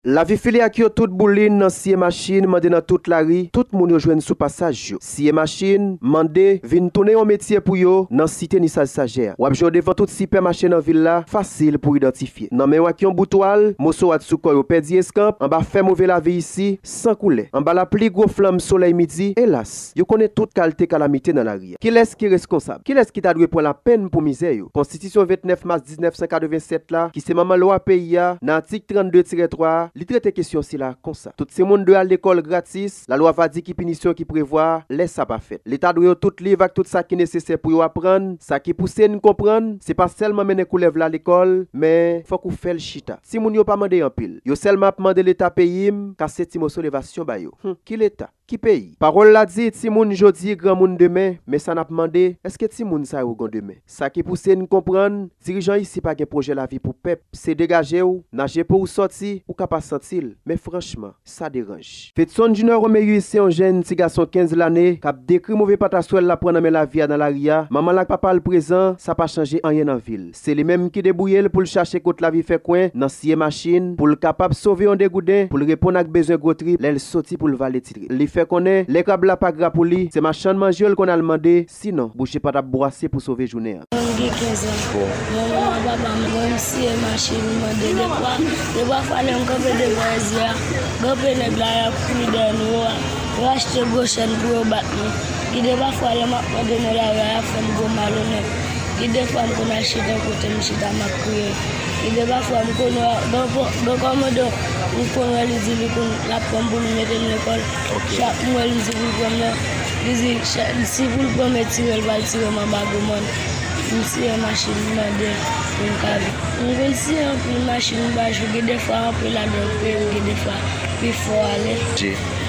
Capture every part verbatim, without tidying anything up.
Lavi file ak yo tout boulin nan siye machin, mande nan tout lari, tout moun yo jwenn sou pasaj yo. Siye machin, mande, vin tounen yon metye pou yo nan site Nisaj Sajè a. W ap jwenn yo devan tout sipèmache nan vil la, fasil pou idantifye. Nan men yo ak yon bout twal, moso wad sou kò yo pèdi eskanp, anba fè move lavi isi, san koulè. Anba lapli gwo flanm solèy midi, elas, yo konnen tout kalte kalamite nan lari a. Kilès ki reskonsab? Kilès ki ta dwe pran lapenn pou mizè yo? Konstitisyon vennèf mas diznèf san katrevennsèt la, ki se manman lwa peyi a, nan atik trannde tirè twa a, li trete kesyon sila konsa. Tout timoun dwe al lekòl gratis, lalwa va di ki pinisyon ki prevwa lè sa pa fèt. Leta dwe yo tout liv ak tout sa ki nesesè pou yo aprann, sa ki pouse n konprann, se pa sèlman mennen koulèv la lekòl, men fòk ou fè l chita. Timoun yo pa mande anpil. Yo sèlman ap mande Leta peyi m kase ti moso levasyon ba yo. Hum, ki Leta? Ki peyi? Pawòl la di, timoun jodi, granmoun demen, men sa n ap mande, èske timoun sa yo gon demen? Sa ki pouse n konprann, dirijan isi pa gen pwojè lavi pou pèp, se degaje w, naje pou w sòti, ou ka pa santi l, men franchman, sa deranj. Fedson Junior Roméus se yon jèn ti gason kenz lane k ap dekri move pataswèl l ap pran nan men lavi a nan lari a, manman l ak papa l prezan, sa pa chanje anyen nan vi l. Se li menm ki debouye l pou l chache kot lavi fè kwen nan siye machin, pou l kapab sove yon degouden, pou l reponn ak bezwen gwo trip lè l soti pou l vale ti trip. Li fè konnen, lè krab la pa gra pou li, se machann manje yo l konn al mande, sinon, bouch li pa t ap bwase pou sove jounen an. Mwen gen kenz an. Bon. Manman m ak papa m, mwen m siye machin, m mande. Defwa, defwa fwa lè m kanpe devan Ezra, kanpe nèg la, y ap kouri dèyè nou, yo achte gwo chèn pou yo bat nou. Gen de pafwa lè m ap mande nan lari a, y ap fè m gwo malonèt. Gen de fwa m konn al chita yon kote, m chita, m ap kriye. Gen de pafwa m konn wè, gen kòmandan, m konn wè li di li konn, l ap pran m pou l mete m lekòl. Ok. Chak m wè li di pou l pran m nan, li di, si pou l pran m, e tire l, pral tire m anba gwo mòn. M siye machin, m mande pou m ka viv. M konn siye anpil machin pa jou, gen de fwa anpil ladan yo peye m, gen de fwa pi fò ale.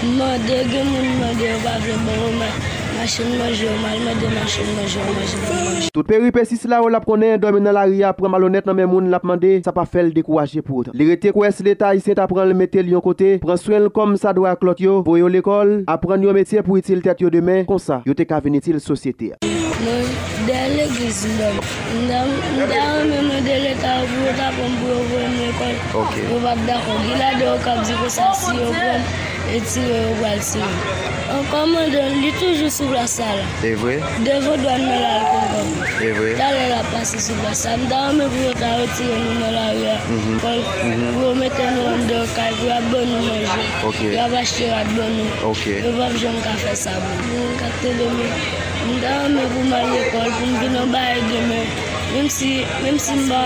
M mande, gen moun m mande, yo pa vle ban mwen ma-, machin manje, yo mal mande machin manje, yo manje pou manje. Tout peripesi sila yo l ap konnen, dòmi nan lari a, pran malonèt nan men moun l ap mande, sa pa fè l dekouraje pou otan. Li rete kwè si Leta ayisyen ta pran l mete l yon kote, pran swen l kòmsadwa ak lòt yo, voye yo lekòl, aprann yo metye pou itil tèt yo demen, konsa, yo te ka vin itil sosyete a. Mwen, dèyè legliz m dòmi. M ta, m ta renmen mande Leta yo pou yo ta pran m pou yo voye m lekòl. Ok. Yo p ap dakò. Gen ladan yo k ap di konsa, si yo pran m, e tire yo pral tire m. An kòmandan, li toujou sou plas sa la. E vre? Devan dwàn nan la, l konn pran m. E vre? Talè l ap pase sou plas sa. M ta renmen pou yo ta retire nou nan lari a. Mhm. Pou, mhm, pou yo mete nou anndan kay, pou y ap ban nou manje. Ok. Y ap achte rad ban nou. Ok. Yo p ap janm ka fè sa pou nou. Mwen ka te demen. M ta renmen pou m al lekòl, pou m vin yon bagay demen. Menm si, menm si m pa,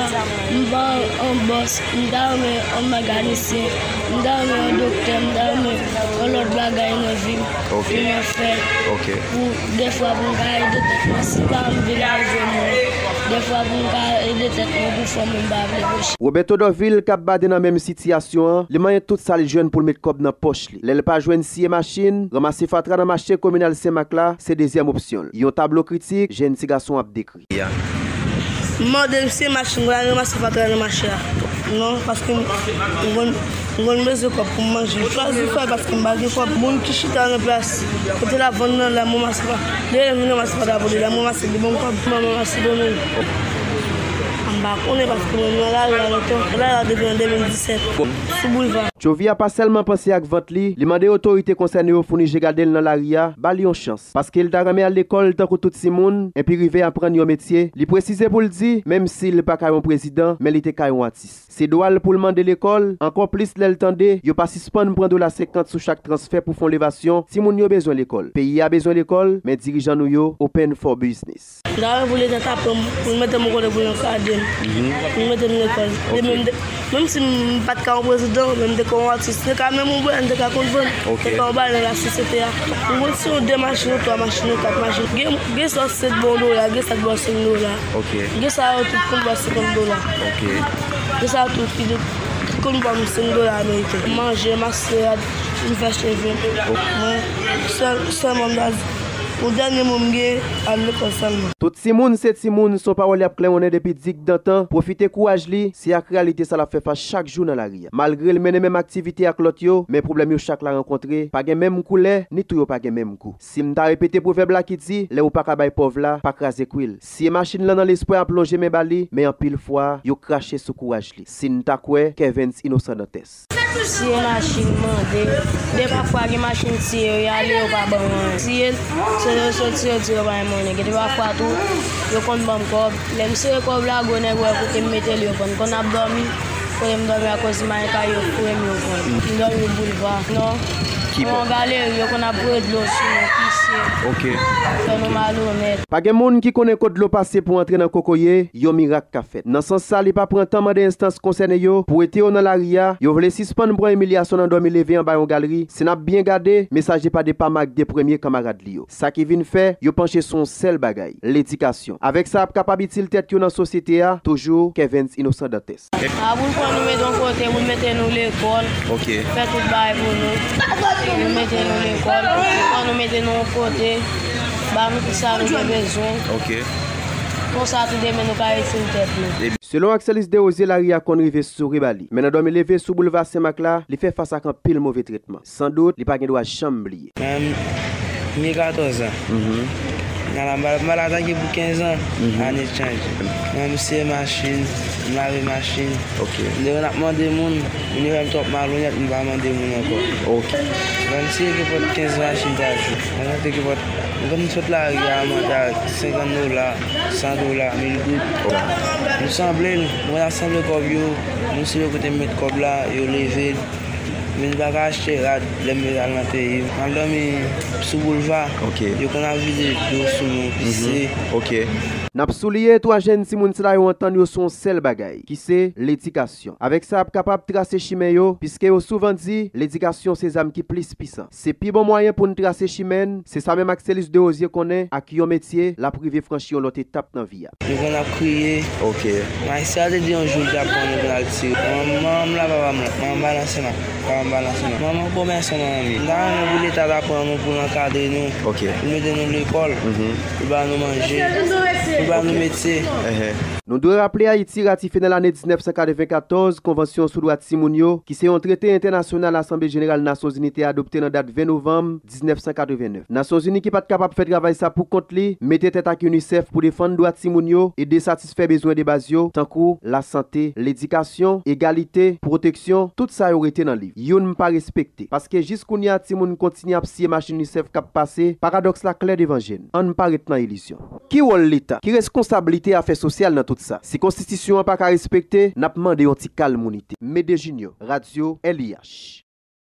m pa yon bòs, m ta renmen yon mekanisyen, m ta renmen yon doktè, m ta renmen yon lòt bagay nan vi m, ok, pou mwen fè. Ok. Pou defwa pou m ka ede tèt mwen, si pa m vin al jwenn mwen, defwa pou m ka ede tèt mwen pou fanmi m pa vle poche. Roberto Dorvil k ap bade nan menm sitiyasyon an, li manyen tout sa l jwenn pou l met kòb nan pòch li. Lè l pa jwenn siye machin, ranmase fatra nan mache kominal Senmak la, se dezyèm opsyon l. Yon tablo kritik, jèn ti gason ap dekri. Ya. M mande misye machin, mwen al ranmase fatra nan mache a. Non, paske m, m konn, m konn bezwen kòb pou m manje. M chwazi fè l paske m pa gen kòb. Moun ki chita nan plas kote l ap vann nan la, m ranmase fatra. Lè m vin ranmase fatra pou li, lè m ranmase li ban m kòb, m ranmase ban nou. M pa konnen paske mwen nan lari a lontan. Lari a depi an de mil disèt. Sou boulva. Chovy a pa sèlman panse ak vant li, li mande otorite konsène yo founi je gade l nan lari a, ba li yon chans. Paske l ta renmen al lekòl tankou tout timoun, enpi rive aprann yon metye. Li presize pou l di, menm si l pa ka yon prezidan, men li te ka yon atis. Se dwa l pou l mande lekòl, ankò plis lè l tande yo pa sispann pran dola senkant sou chak transfè pou fon levasyon. Timoun yo bezwen lekòl. Peyi a bezwen lekòl, men dirijan nou yo open for business. M ta renmen pou Leta ta pran m, pou l mete m yon kote pou l ankadre m. Mhm. Pou l mete m lekòl. Ok. Demen m te, menm si m pa t ka yon prezidan, men m te ka yon atis, m te ka menm yon bwè, m te ka konn vann, m te ka yon bagay nan lasosyete a. M konn si yon de machin, yon twa machin, yon kat machin. Gen, gen sa se bon dola, gen sa t ba w senk dola. Ok. Gen sa yo tout konn ba w senkant dola. Ok. Gen sa yo tout ki, ki konn ba m senk dola ameriken. Manje, m achte rad, m fè cheve. Ok. Mwen, sèl, sèlman m ta di, Pou dènye mo m gen, al lekòl sèlman. Tout timoun se timoun, se yon pawòl y ap klewonnen depi digdantan. Pwofite kouraj li, se ak reyalite sa l ap fè fas chak jou nan lari a. Malgre l mennen menm aktivite ak lòt yo, men pwoblèm yo chak la rankontre pa gen menm koulè, ni tou yo pa gen menm gou. Si m ta repete pwovèb la ki di, lè ou pa ka bay pòv la, pa kraze kwi l. Siye machin lan nan lespwa ap lonje men ba li, men anpil fwa, yo krache sou kouraj li. Si n ta kwè, Kervens inosan Dantès. Siye machin mande, de pafwa gen machin siye yo, y ale yo pa ban w anyen. Siye l, se yo soti yo di yo pa gen monnen. Gen de pafwa tou, yo konn ban m kòb. Lè m sere kòb la, gwo nèg wè kote m mete l, yo pran. Konn ap dòmi, kote m dòmi akoz mayi kay yo foure m, yo pran. M dòmi boulva. Non. Ki bò? Nan yon galeri, yo konn ap voye dlo sou nou, pise. Ok. Fè nou malonèt. Pa gen moun ki konnen kot dlo pase pou antre nan kokoye, yon mirak ka fèt. Nan sans sa, li pa pran tan mande enstans konsène yo pou wete yo nan lari a, yo vle sispann pran imilyasyon nan dòmi leve anba yon galri. Si n ap byen gade, mesaj li pa depaman ak de premye kanmarad li yo. Sa ki vin fè, yo panche sou yon sèl bagay, ledikasyon. Avèk sa ap kapab itil tèt yo nan sosyete a, toujou, Kervens inosan Dantès. A, pou l pran nou mete yon kote, pou l mete nou lekòl. Ok. Fè tout bagay pou nou. Nou mete nou lekòl, pou l pran nou mete nou yon kote, ba nou tout sa nou gen bezwen. Ok. Konsa tou demen nou ka itil tèt nou. Selon Axelis Desrosiers, lari a konn rive souri ba li. Men nan dòmi leve sou boulva Senmak la, li fè fas ak anpil move tretman. San dout, li pa gen dwa janm bliye. Mwen menm, m gen katòz an. Mhm. Nan la, m pa, m pa la atake pou kenz an, mhm, ane chanje. Mwen menm, m siye machin, m lave machin. Ok. M te konn ap mande moun, moun yo wè m twòp malonèt, m pa mande moun ankò. Ok. Mwen menm, m siye kenpòt kenz machin pa jou. Mwen konn te kenpòt, mwen konn sot lari a, mwen ta senkant dola, san dola, mil goud. Ok. M sanble l, mwen ap sanble kòb yo, m siye kote m met kòb la, yo leve l. Men m pa ka achte rad lè m met al nan peyi m. M ap dòmi sou boulva. Ok. Yo konn ap vide dlo sou nou, pise. Mhm. Ok. N ap souliye, twa jèn timoun sila yo antann yo sou yon sèl bagay, ki se ledikasyon. Avèk sa, y ap kapab trase chimen yo, piske yo souvan di, ledikasyon se zam ki plis pisan. Se pi bon mwayen pou n trase chimen n, se sa menm Axelis Desrosiers konnen, ak yon metye, l ap rive franchi yon lòt etap nan vi a. Yo konn ap kriye. Ok. Majistra te di yon jou l t ap pran nou pou n al tire. Manman m la, papa m la. Manman m pa nan Senmak. Papa m pa nan Senmak. Manman komèsan manman m ye. M ta renmen pou Leta ta pran nou pou l ankadre nou. Ok. Pou l mete nou lekòl. Mhm. Pou l ba nou manje. Pou l ba nou metye. Ehn. Nou dwe raple Ayiti ratifye nan lane diznèf san katrevenkatòz Konvansyon sou dwa timoun yo, ki se yon trete entènasyonal Asanble Jeneral Nasyonzini te adopte nan dat ven novanm diznèf san katrevennèf. Nasyonzini ki pa t kapab fè travay sa pou kont li, mete tèt ak UNICEF pou defann dwa timoun yo, ede satisfè bezwen de baz yo, tankou lasante, ledikasyon, egalite, pwoteksyon, tout sa yo rete nan liv. Youn m pa respekte, paske jis kounye a timoun kontinye ap siye machin UNICEF k ap pase, paradòks la klè devan je n. Ann pa ret nan ilizyon. Ki wòl Leta? Ki reskonsablite afè sosyal nan tout sa? Si konstitisyon an pa ka respekte, n ap mande yon ti kalm inite. Mede Junior, Radyo L I H.